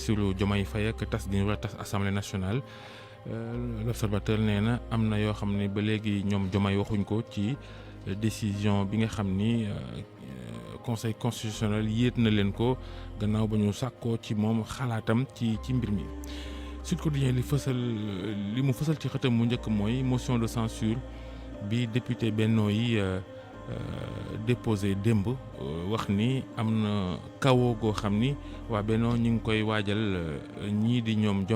Bassirou Diomaye Faye ak tas gi ñu war a tas assemblée nationale l'observateur nee na am na yoo xam ne ba léegi ñoom Diomaye waxuñ ko ci décision bi nga xam ni conseil constitutionnel yéet na leen ko gannaaw ba ñu sàkkoo ci moom xalaatam ci mbir mi. Sud Quotidien li mu fësal ci xëtam mu njëkk mooy motion de censure bi député Benno yi déposé démb wax ni am na kawoo goo xam ni waa Benno ñu ngi koy waajal ñii di ñoom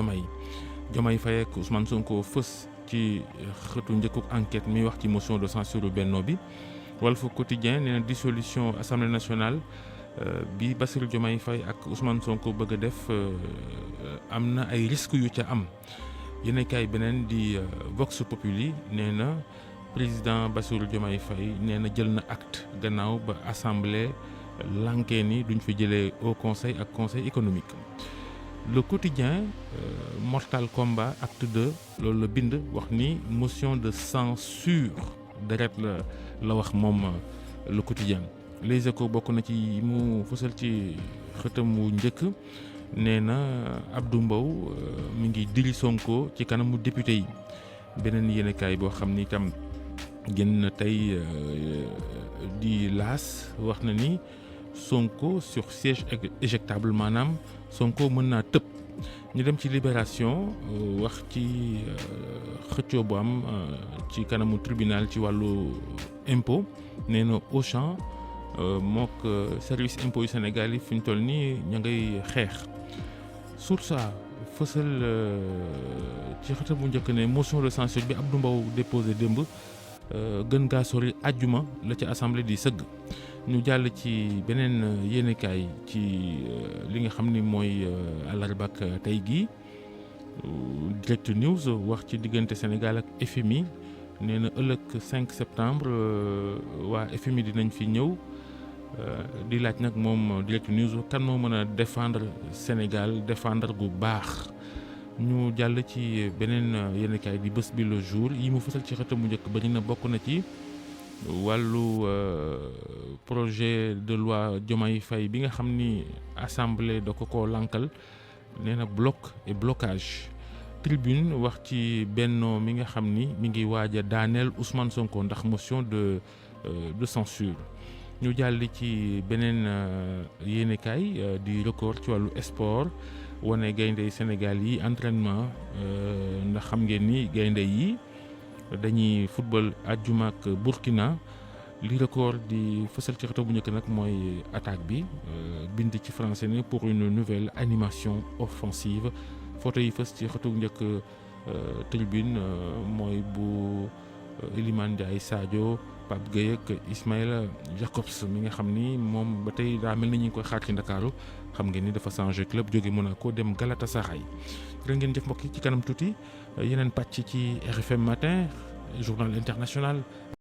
Diomaye Faye ak Ousmane Sonko fës ci xëtu njëkkuk enquête mi wax ci motion de censure Benno bi. Walf Quotidien nee na dissolution assemblée nationale bi Bassirou Diomaye Faye ak Ousmane Sonko bëgg a def am na ay risques yu ca am yéenekaay beneen di Vox Populi nee na président Bassirou Diomaye Faye nee na jël na acte gannaaw ba assemblée lankee ni duñ fi jëlee au conseil ak conseil économique. Le Quotidien Mortal Kombat acte 2 loolu la bind wax ni motion de censure deret la wax moom Le Quotidien. Les Échos bokk na ci mu fësal ci xëtam wu njëkk nee na Abdou Mbow mi ngi diri Sonko ci kanamu député yi. Beneen yéenekaay boo xam ni itam génn na tey di L'As wax na ni Sonko sur siège éjectable maanaam Sonko mën naa tëb. ñu dem ci Libération wax ci xëccoo bu am ci kanamu tribunal ci wàllu impôt nee na Auchan mook service impôt yu Sénégal yi fi ñu toll nii ña ngay xeex. Source A fësal ci xëtam bu njëkk ne motion de censure bi Abdou Mbow déposé démb gën gaa sori àjjuma la ci assemblée di sëgg. ñu jàll ci beneen yéenekaay ci li nga xam ni mooy àllarba ak tey gii Direct News wax ci diggante Sénégal ak FMI nee na ëllëg 5 septembre waa FMI dinañ fi ñëw di laaj nag moom Direct News kan moo mën a défendre Sénégal défendre gu baax. ñu jàll ci beneen yéenekaay di Bës Bi Le Jour yi mu fësal ci xëtam mu njëkk bari na bokk na ci wàllu projet de loi Diomaye Faye bi nga xam ni assemblée da ko lankal nee na bloc et blocage. Tribune wax ci Benno mi nga xam ni mi ngi waaj a daaneel Ousmane Sonko ndax motion de censure. ñu jàll ci beneen yéenekaay di Record ci wàllu sport wane gaynde Sénégal yi entraînement ndax xam ngeen ni gaynde yi dañuy football àjjuma ak Burkina. li Record di fësal ci xëta bu njëkk nag mooy attaque bi bind ci français ne pour une nouvelle animation offensive photo yi fës ci xëtu bu njëkk Tribune mooy bu Iliman Ndiaye Sadio Pape Gueye ak Ismaïla Jacobs mi nga xam ni moom ba tey daa mel ni ñu ngi koy xaar ci Ndakaaru xam ngeen ni dafa changé club jóge Monaco dem Galatasaray. jërë ngeen jëf mbokk yi ci kanam tuuti yeneen pàcc ci RFM matin journal international.